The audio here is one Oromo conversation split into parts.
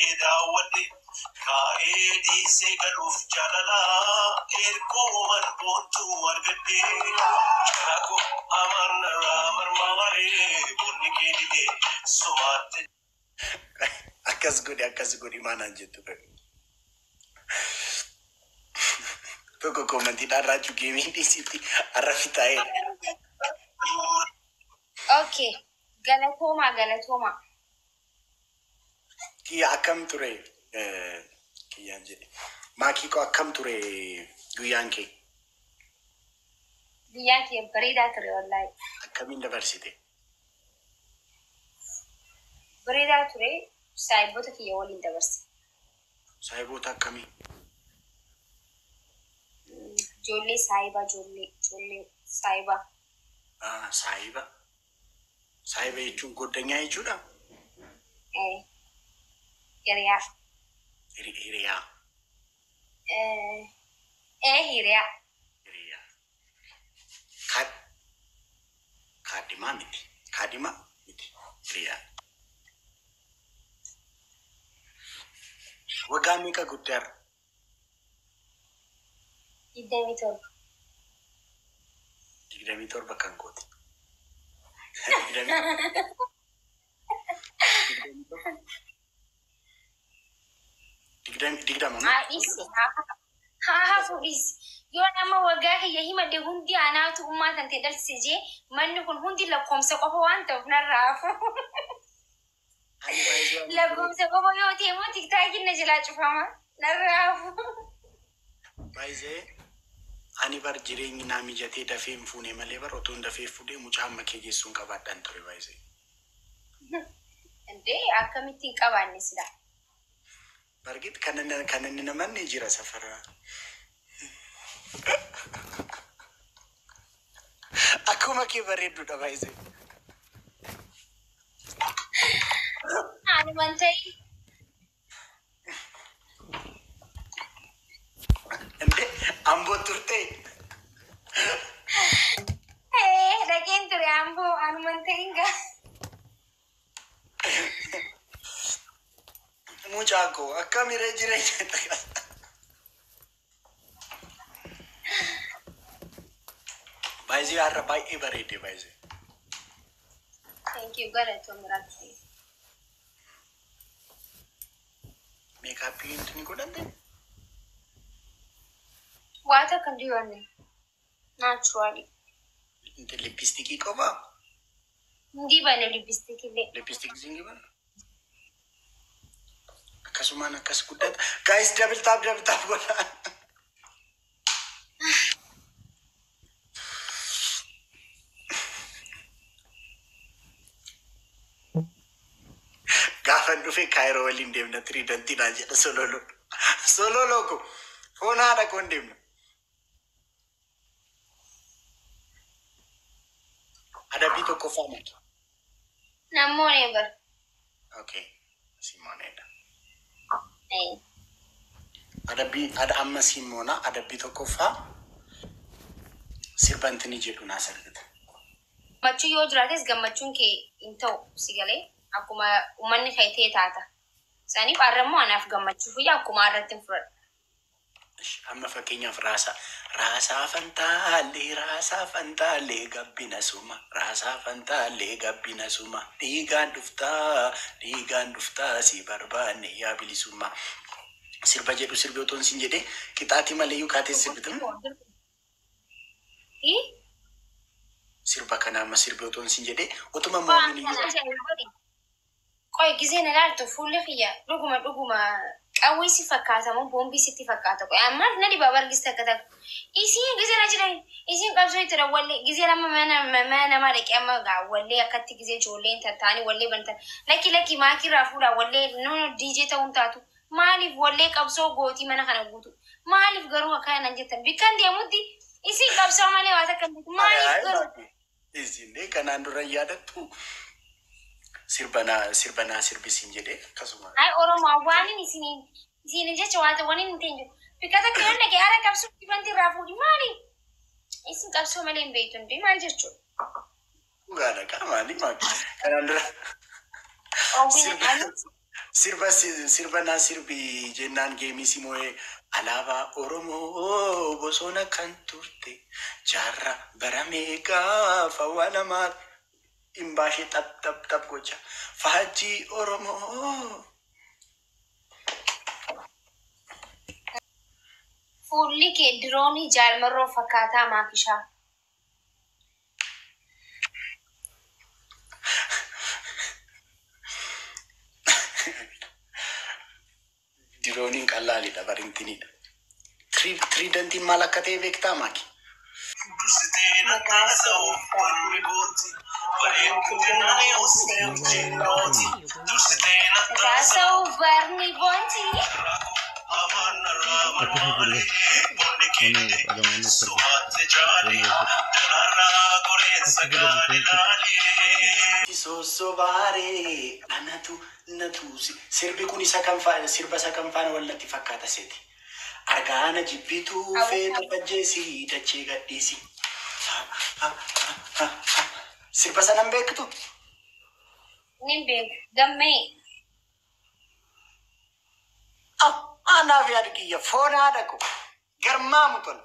Ee daawwadhe kaa'ee dhiisee galuuf jaalala erguuman boontuu argadhe garaa koo hamaan narraa marmaaree bunni kee didee somaatti. Akkas godhi akkas godhi maa naan jettu kai. Tokko koomantiidhaan raachuu geemiin dhiisitti har'a fixaa'eera. Okay. Galatoomaa galatoomaa. Kiyya akkam ture kiyyaan jedhe. Maakii koo akkam ture guyyaan kee? Guyyaan kiyya bareedaa ture wallaahi. Akkamiin dabarsite? Bareedaa ture saahiboota kiyya waliin dabarse. Saahiboota akkamii? Ijoollee saahibaa ijoollee ijoollee saahibaa. Ah, saahiba. Saahiba jechuun goddanyaa jechuudha? Eh, hiriyaa. Hiriyaa. Eh, eh hiriyaa. Hiriyaa. Kaadhimaa miti. Kaadhimaa miti. Hiriyaa. Waggaa meeqa guutte har'a? 27. 27 kan kooti. 20 moo? Haa dhiisi. Haa hafu dhiisi. Yoo nama waggaa kiyya himadhe hundi anaatu ummaa tante dhalchise jee manni kun hundi lakkoomsa qofa waan ta'uuf narraa hafu. Ani baay'ee waan Lakkoomsa qofa yoo ta'e immoo tiktaakiin na jalaa cufama. Narraa hafu. Baay'ee ani bar jireenyi naa mijatee dafee hin fuune malee bar otoon dafee fuudhee mucaa amma kee geessuun qabaadhaan ture baay'ee. Indee akkamitti hin qabaanne silaa? Bargit kan inni kan inni namanne jira safara. Akkuma kee bareedduudha baay'ee. Anuman ta'in. Indee amboo turtee? Ee dhaqeen ture amboo anuman ta'in gaa. Mucaa koo akkamiree jireenya. Baay'ee har'a baay'ee bareedde baay'ee. Thank you galatoom Raachuu. Meekaappii wanti ni godhatte? Waa takka hin dibanne. Naturally. Inti lippistikii qofaa? Hin dibanne lippistikii illee. Lippistikii siin dibanne? Akkasumaan akkas guddata. Guys double tap double tap godhaa. Gaafan dhufe Kaayiroo waliin deemna tiriidantiidhaan jedha Sololoo. Sololoo ko foon haadha koo hin deemna. Adabbii tokkoffaa maali? Nammoonee bar. Okay. Simooneedha. Eh. Adabbii ada amma simoona adabbii tokkoffaa sirba intini jedhu naa sirbita. Gammachuu yoo jiraates gammachuun kee hin ta'u si galee akkuma uummanni kee ta'e taata. Saniif har'a immoo anaaf gammachuu fiyya akkuma har'atti hin fudhadha. Amma fakkeenyaaf raasaa raasaa fantaallee raasaa fantaallee gabbina suma raasaa fantaallee gabbina suma dhiigaan dhuftaa dhiigaan dhuftaa si barbaanne yaa bilisummaa sirba jedhu sirbi otoon sin jedhee qixaatii malee iyyuu kaatee sirbitu sirba kana amma sirbi otoon sin jedhee otuma Waan moomin kana iyyuu ajaa'iba godhi. Qoy gisee na ilaaltu fuulli kiyya dhuguma dhuguma qawwee si fakkaata moo boombii sitti fakkaata qoy ammaaf na dhibaa bargis takka takka isiin gisee na jedhan isiin qabsoo itti wallee gisee nama mana mana namaa dhaqee amma gaa wallee akkatti gisee ijoolleen tattaanii wallee bantan lakki lakki maakirraa fuudhaa wallee nuun diijee ta'uun taatu maaliif wallee qabsoo gootii mana kana guutu maaliif garuu akkana nan jettan bikkan deemutti isiin qabsoo malee waa takka hin beektu maaliif garuu Isin kanaan dura hin yaadattu sirba naa sirba naa sirbisiin jedhee akkasuma. Ay Oromoo waanin isiniin isiniin jecha waan waniin hin ta'in jiru. Bikka takka yoo dhaqe ara qabsoo dibanti irraa fuudhi maali? Isin qabsoo malee hin beektu hundee maal jechuudha? Dhugaadha qaa maali maali kanaan dura Oowwina sirba ani Sirba sirba naa sirbi jennaan geemii si moo'ee alaabaa Oromoo bosona kan turte jaarraa bara meeqaa fawwaalamaa dhimbaashee xap xap xap gocha faajjii Oromoo. Fuulli kee diroonii jaalmarroo fakkaataa maakishaa. Dirooniin qal'aalidha barintinidha. Tiriidantiin maal akka ta'e beektaa maaki? Dursitee na taasa'u barri booti. Bareedu jennaan yoosee jennooti. Dursitee na taasa'u Taasa'u barni boonti. amaan narraa marmaaree. Bonni kee sumaatti jaalee. Daraarraa goreensa gaalee laalee. Sosobaaree anatu na tuusi. Sirbi kun isa kan faana sirba isa kan faana wallatti fakkaata seeti. Argaana jibbituu feetu fajjeesi dachee gadhiisi. Sirba sanan beektu? Nin beeku. Gammee. Anaaf yaada kiyya foon haadha ko garmaamu tola.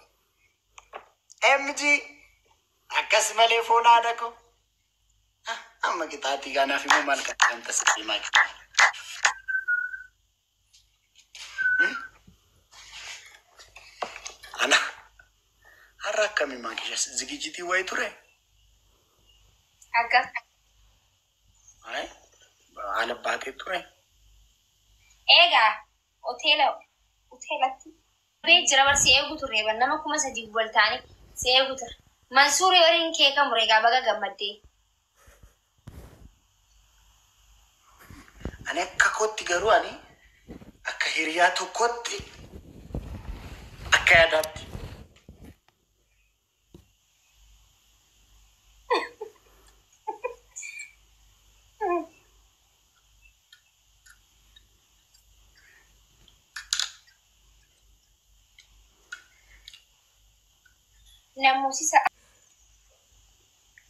MG akkas malee foon haadha ko. Amma qixaatii kanaaf immoo maal qaxxaamta sirbii maaki? Ana har'a akkamii maakisha zigijitii wayii ture? Akka. Ay, haala baatee ture. Eegaa hoteela hoteelatti. Bee jira bar si eegu turre bar nama 3000 wal ta'anii si eegu ture. Mansuurii horiin kee kan mure egaa baga gammaddee. Ani akka kootti garuu ani akka hiriyaa tokkotti akka yaadaatti. Namoosisa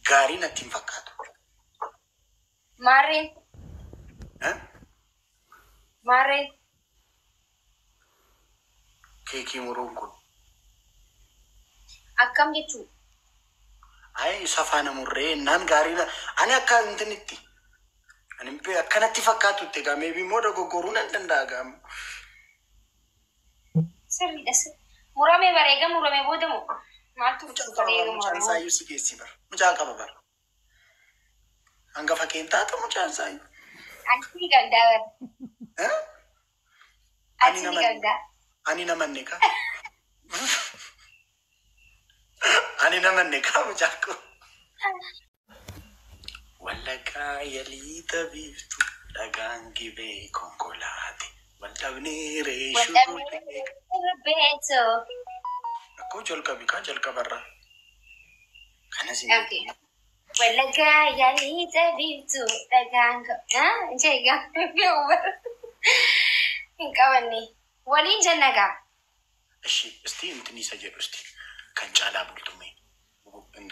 Gaarii natti hin fakkaatu. maarreen Eh? maarreen Keekii muruun kun. akkam jechuudha. Ay, isa faana murree naan gaarii na ani akka intinitti. Ani akkanatti fakkaatutti egaa meebii immoo dogoggoruu nan danda'a gaamu. Sirriidha sirri. Muramee bareega muramee booda moo maaltu Mucaan qaba bareega bara mucaan muramee booda? saayyuu si geessi bara. Mucaan qaba bara. Hangafa keen taata mucaan saayyuu. Ati ni qabdaa bara. Eh? Ani Ati ni namanne. qabdaa. Ani namanne ka. Ani namanne ka mucaan kun. Wallaggaa yaliita biiftuu dhagaan gibee konkolaate. Waldhabnee reeshuu Waldhabnee beeto. Akkoo jalqabi kaa jalqabarraa. Kanas hin beeku. Okay. Wallaggaa yaliita biiftuu dhagaan jeegaa beeku bara. Hin qabanne. Waliin jenna gaa. Ishi isti intini isa jedhu isti kan caalaa bultumee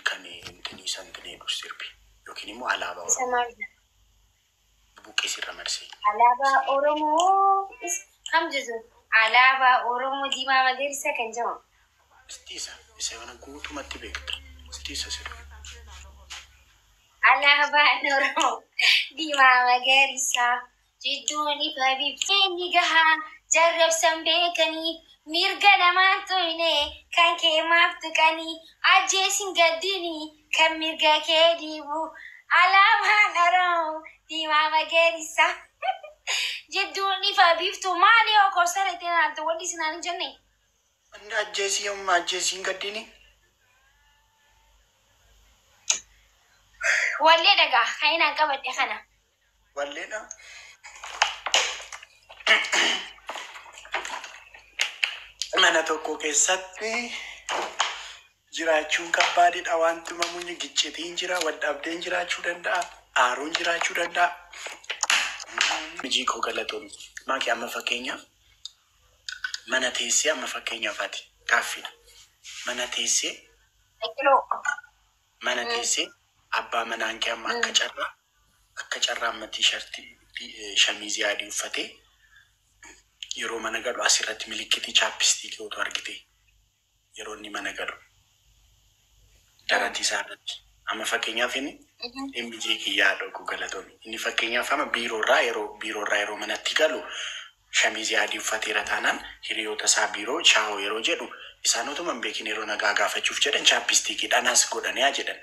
kan intini isa intini jedhu sirbi yookiin immoo alaabaa Isa Oromoo maal jedha? buqqee sirra marsee. Alaabaa Oromoo kam jedhu? Alaabaa Oromoo diimaa magariisa kan jedhamu. Isti isa isa kana guutumatti beekta. Isti isa sirbi. Alaabaan Oromoo diimaa magariisa jidduun ifa biiftuu ni gahaa jarrabsan beekanii mirga namaan tuyne kan kee maaf tuqanii ajjeesin gaddini kan mirga kee dhiibu alaabaan Oromoo diimaa magariisa jidduun ifa biiftuu maali yoo korsara ittiin haaltu walli isinaan hin jenne. Inni ajjeesii yommuu ajjeesiin gaddini. Wallee dhagaa kan inni qabadhe kana. Walleedha. Mana tokko keessatti jiraachuun kabbaadidha wanti mamuun giccitiin jira, waldhabdeen jiraachuu danda'a, aaruun jiraachuu danda'a. Mijii koo galatoomi. Maaki amma fakkeenyaaf mana teessee amma fakkeenyaaf ati gaaffiidha. Mana teessee Biqiloo. mana teessee abbaa manaan kee amma akka carraa amma tiishartii Shamizii adii uffatee yeroo mana galu asirratti milikitii chapstickii otoo argite, yeroo inni mana galu daratii isaa irratti. Amma fakkeenyaaf inni MJ kiyyaa dhuguu galatoomi. Inni fakkeenyaaf amma biiroorraa yeroo manatti galu shamizii adii uffateera taanaan, hiriyoota isaa biiroo ciao yeroo jedhu, isaan otuma hin beekin yeroo nagaa gaafachuuf jedhan chapstickiidhaan as godhanii haa jedhan.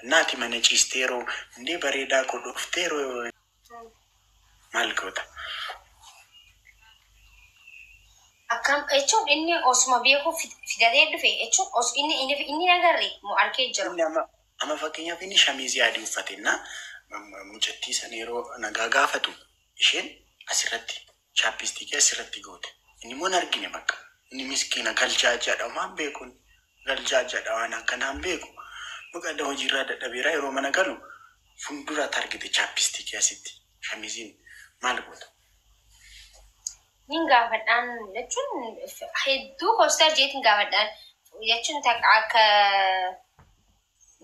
Naati mana ciistee yeroo indee bareedaa koo dhuftee yeroo maal goota? Akkam jechuun, inni osuma beekuu fidatee dhufe jechuun inni agarre moo arkee jiru? Inni amma fakkeenyaaf inni shamizii adii uffatennaa mucattii sana yeroo nagaa gaafatu isheen asirratti chapstickii asirratti goote. Inni immoo hin argine bakka. Inni miskiina galjaajaadha, waan beekuun galjaajaadha, waan akkanaan beeku. Maqaa hojiirraa dadhabeeraa yeroo mana galu fuulduraatti argite chapstickii asitti shamiziin, maal goota? Nin gaafadhaan jechuun hedduu koostar jeetiin gaafadhaan jechuun takka akka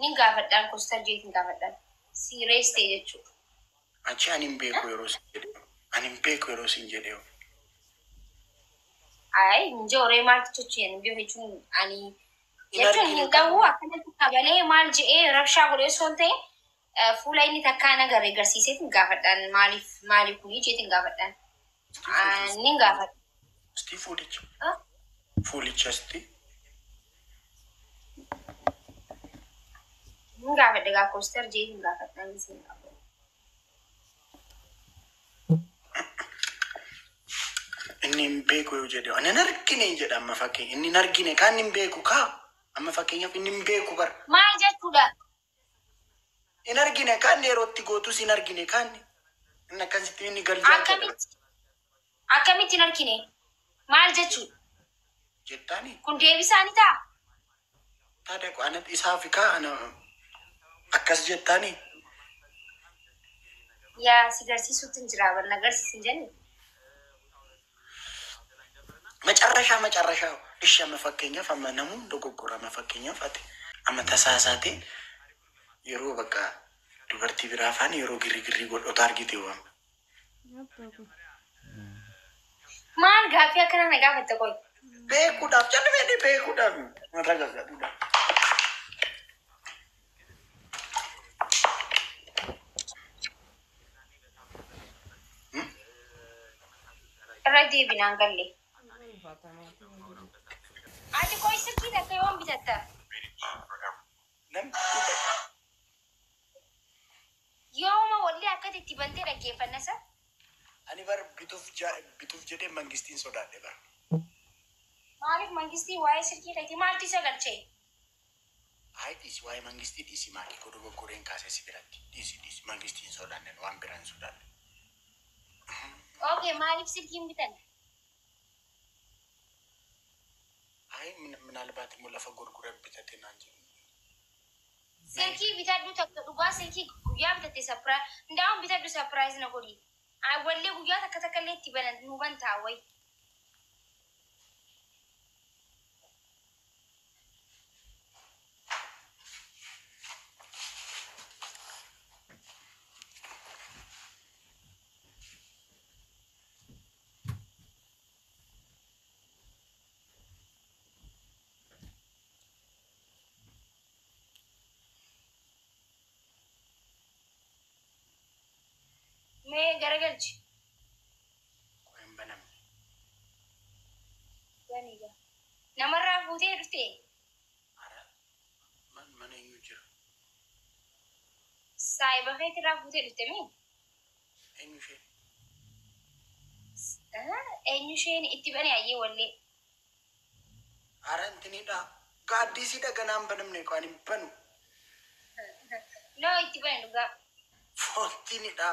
nin gaafadhaan koostar jeetiin gaafadhaan siirees ta'e jechuudha. Achi ani hin beeku yeroo sin jedhe. Ani hin beeku yeroo sin jedhe. Ayi, injooree maaltu socho'an beeku jechuun ani Hin jechuun argine. Hin ta'uu akkanatti kabalee maal je'ee rabshaa godhee osoo hin ta'in, fuula inni takkaan agarre agarsiiseetiin gaafadhaan, maaliif maali kunii jeetiin gaafadhaan. Nin gaafadha. Sti fuulicha. Ah? Fuulicha sti. Nin gaafadha gaa, koostar jeetiin gaafadhaan isin gaafadha. Inni hin beeku yoo jedhe, ani hin argine jedha. Amma fakkeenya inni hin argine kaan hin beeku kaa, amma fakkeenyaaf inni hin beeku bara. Maal jechuudha? Hin argine kaan yeroo itti gootus hin argine kaan inni akkasitti inni galjaajadha. Akkamitti hin argine? Maal jechuudha? Jettaani. Kun deebisaa ni ta'a? Taadha ana isaaf kaa ana akkas jettaani. Yaa, si garsiisuutti hin jira barna agarsiisin jenne. መጨረሻ መጨረሻ እሺ amma fakkeenyaaf amma namuun dogoggora. Amma fakkeenyaaf ati amma tasaasaate yeroo bakka dubartii biraa faana yeroo girri godhota argite waan. Maal gaaffii akkana na gaafatte qoy? Beekuudhaaf jalli beekuudhaaf irra gaggaduudhaaf. Irra deebinaan galle. Ati qoy, silkii takka yoom bitatta? Namni Yooma walli akkati itti bantee dhaggeeffanna sa? Ani bar bituuf jedhee mangistiin sodaadhe bar. Maaliif mangistii waa'ee silkii keetii maaltu isa galchee? Hayi, dhiisi, waa'ee mangistii dhiisi, maakii godhu goggoreen kaasee si biratti dhiisi, dhiisi, mangistiin sodaanne, waan biraan sodaanne. Okay, maaliif silkiin bitan? Hayi, ምናልባት immoo lafa gurguree bitate naan jedhu. Silkii bitadhu takka dhugaa, silkii guyyaa bitatte surprise ndaa'uun bitadhu, surprise na godhi. Ay, wallee guyyaa takka takka illee itti banan nu bantaa wayi. Mee garagalchi. Qo'een hin banamne. Ganiga. Namarraa fuutee dhuftee? Ara mana eenyu jira? Saayiba keetirraa fuutee dhufte mee? Eenyu isheen? Eenyu isheen itti bane ayyee wallee. Ara intinidha. Gaaddisiidha, ganaa hin banamne, qo'aan hin banu. No, itti bane dhugaa. Foontinidha.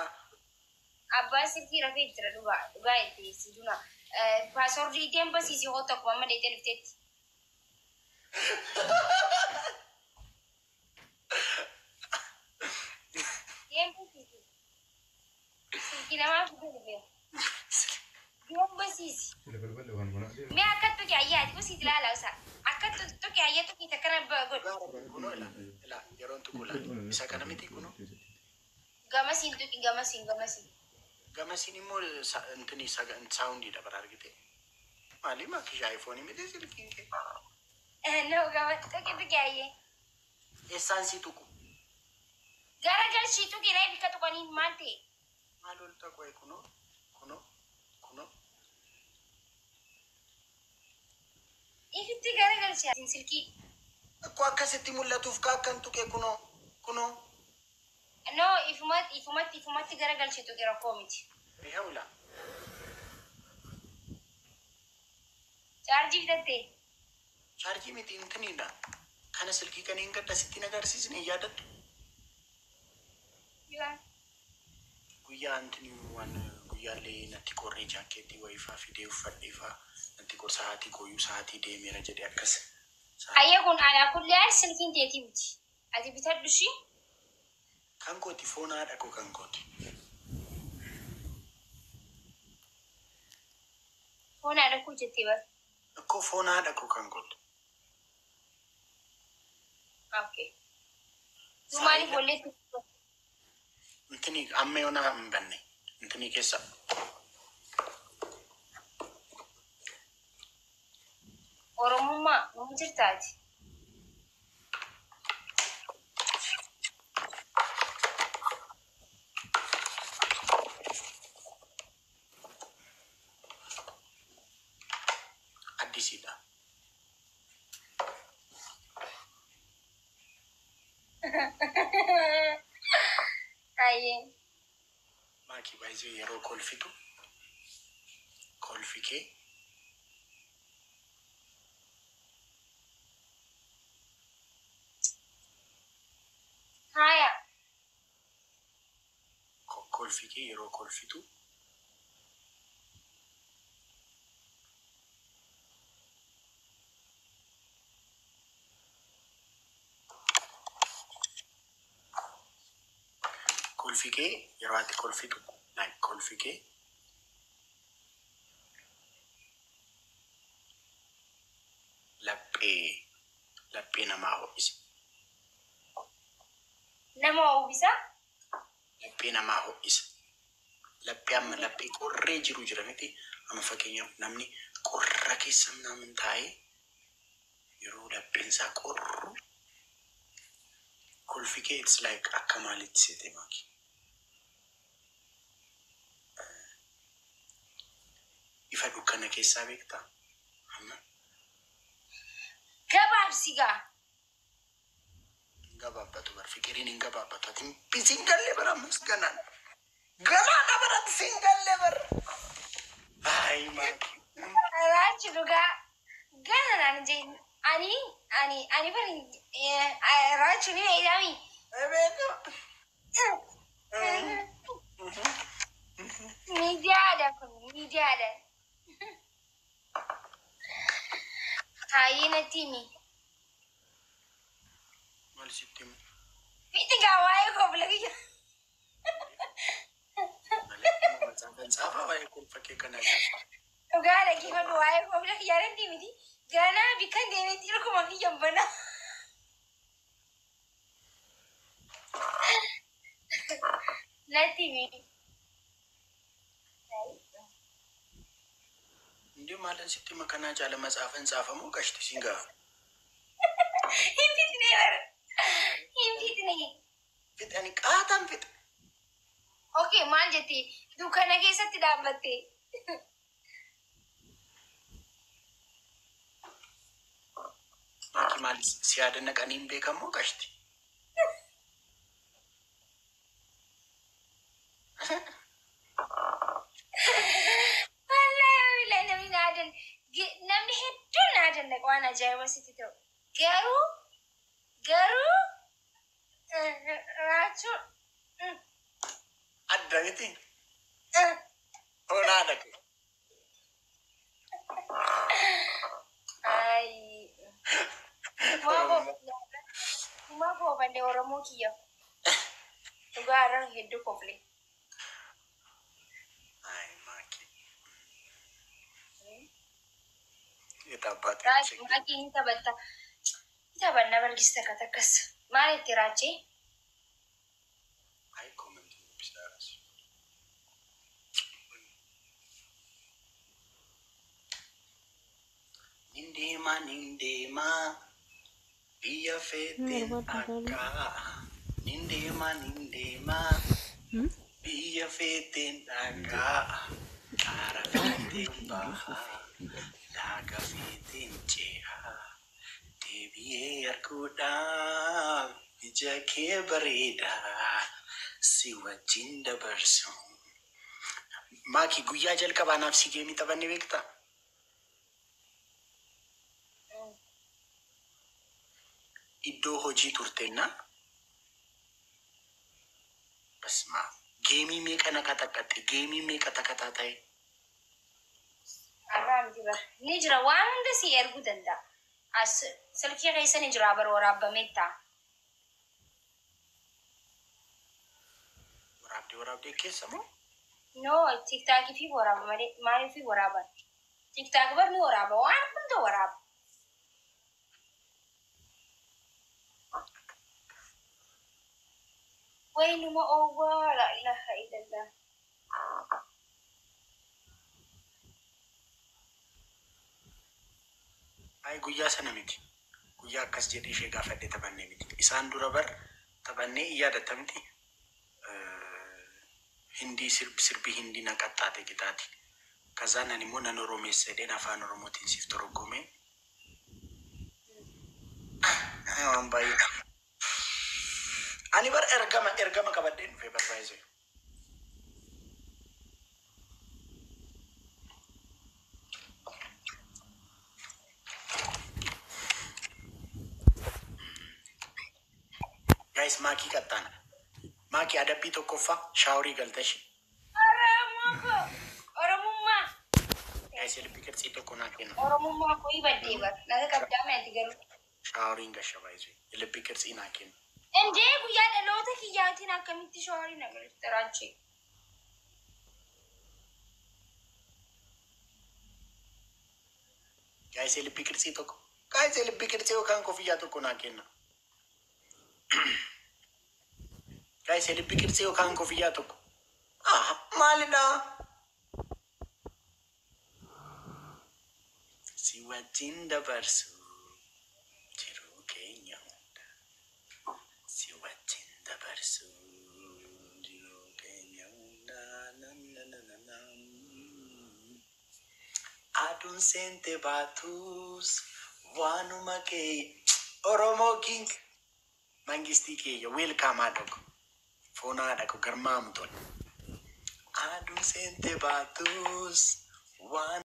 Abbaan silkii rafee jira, dhugaa dhugaa itti si duna. Passwordii deemba siisii hoo tokko amma deetee dhufteetti. Deemba siisii. Silkii namaa fidee dhufee. Deemba siisii. Mee akka tuqe ayyaa ati kusiiti ilaala isa. Akka tuqe ayyaa tuqe takkana godhu. Kunoo ila ila yeroon tuqu ilaali. Isa kana miti kunoo. Gamasiin tuqi, gamasiin, gamasiin. Gamasiin immoo intini soundiidha bara argite. Maali maakisha iPhone miti silkiin kee? No, gama tuqi, tuqi ayyee. Eessaan si tuqu? Gara galchii tuqi ree, bikka tuqaniin maal ta'e? Maal ol taqoe? Kunoo, kunoo, kunoo. Ifitti gara galchii silkii. Akkoo akkasitti mul'atuuf kaa akkan tuqe, kunoo, kunoo. No, ifumatti, ifumatti, ifumatti gara galchii tuqi, rakkoo miti. Ihawla. Chaarjii bitattee? Chaarjii miti, intiniidha. Kana silkii kan hin gadda sitti agarsiisne hin yaadattu? Yoo. Guyyaa intini waan guyyaallee natti qorree jaakkeettii wayifaa fidee uffadheefaa natti qor sa'aatii qoyyuu sa'aatii deemeera jedhe akkas. Ayyee, kun alaa kullee silkiin teetii miti. Ati bitadhu ishii. Kan kooti, foon haadha koo kan kooti. Foon haadha koo jettee bara. Akkoo foon haadha koo kan kooti. Okay. Tu maaliif walleetti? Intini amma yoona hin banne intini keessa. Oromummaa nu jirtaati. Addisiidha. Ayyee. Maakii, baay'ee yeroo kolfitu kolfi kee Haaya. Kolfi kee yeroo kolfitu kolfi kee yeroo ati kolfitu, like, kolfi kee laphee namaa ho'isa. Nama uwwisa. Laphee namaa ho'isa. Laphee amma laphee qorree jiru jira miti? Amma fakkeenyaaf namni qorra keessa namni taa'ee yeroo lapheen isaa qorru kolfi kee, it's like, akka maalitti seete maaki? Ifa dukkana keessaa beektaa? Amma Gabaabsi gaa. Hin gabaabbatu bar, fikiriin hin gabaabbatu. Ati siin galle bara, ammas ganaan. Ganaadha bara, ati siin galle bar. Ay maaki. Raachi dhugaa. Gana naan jeen. Ani bari raachi ni beekami. Beeku. Miidiyaadha kun, miidiyaadha. Hayyee, natti himi. Maal sitti himu? Miti gaa, waa'ee kofla kiyya. Malee matsaafan tsaafaa waa'ee kolfa kee kanaa jira. Dhugaa dhaggeeffadhu, waa'ee kofla kiyyaa natti miti. Ganaa bikkan deemeetti ilkuma kiyyan bana. Natti himi. Indii maalan sitti hima kanaa caala? Matsaafan tsaafamoo qashti siin ga'a. Hin fitne bara. Hin fitne. Fixani qaataan fixa. Okay, maal jette? Dukkana keessatti dhaabbatte. Maaki, maal si yaada naqanii hin beekamoo qashti? Wallaahi billahi, namni na adan namni hedduun na adannaqa, waan ajaa'iba sitti ta'u. Garuu raachuu Adda miti. Foon haadha kee. Ay. Maa koofanne Oromoo kiyya. Dhugaa irra hedduu kofle. Ay maaki. Yeet Raachuu maakii ni taphatta. Ni taphanna bargis takka takkas. Maal itti raachee? Ay, comment. Indeema nindeema biyya feeteen akka. Nindeema nindeema biyya feeteen dhagaa. Kaara feeteen baha laaga feeteen ceha. Deebi'ee arguudhaaf ija kee bareedaa si wajjin dabarsu. Maaki, guyyaa jalqabaa naaf si geemii taphanne beektaa? Iddoo hojii turteenna. Basma geemii meeqa na qaxaqaxxe, geemii meeqa takataa ta'e. Arraa miti bar. Ni jira, waan hunda si erguu danda'a. As silkii keessa ni jira bar, waraabamee ta'a. Waraabdee waraabdee keessa moo? No, TikTokii fi waraaba malee maaliif waraaban? TikTok bar ni waraaba, waan hunda waraaba. Waynuma oowwaa, laa ilaaha illallah. Ay, guyyaa sana miti. Guyyaa akkas jedhee ishee gaafadhee taphannee miti. Isaan dura bar taphannee in yaadatta miti. Hindii sirbi hindii na qaxxaate qixaati. Kazaan ani immoo nan oromeessa jedheen afaan oromootiin siif toroggome. Waan baay'ee. Ani bar ergama qabadheen dhufee barbaayise. Guys, maakii qaxxaana. Maakii, adabbii tokkoffaa shaaworii galtashi. Oromoo koo, Oromummaa. Guys, ልብ ቅርጽ tokko naa kenna. Oromummaa koo baddee bar. Naga qabdaa meeti garuu. Shaaworiin gasha baay'isee ልብ ቅርጽ naa kenna. Indee, guyyaa dhaloota kiyyaatiin akkamitti shaaworii na galchite? Guys, ልብ ቅርጽ tokko. Guys, ልብ ቅርጽ yookaan koffiyyaa tokko naa kenna. Guys, ልብ ቅርጽ yookaan koffiyyaa tokko. Ah, maalidha? Si wajjin dabarsu jiruu keenya hunda. Si wajjin dabarsu jiruu keenya hunda. Na, na, na, na, na. Aduun seente baatus waanuma kee. Oromoo King mangistii keeyya, welcome haadha ko. Foon haadha ko garmaamu tole. Aduun seente baatus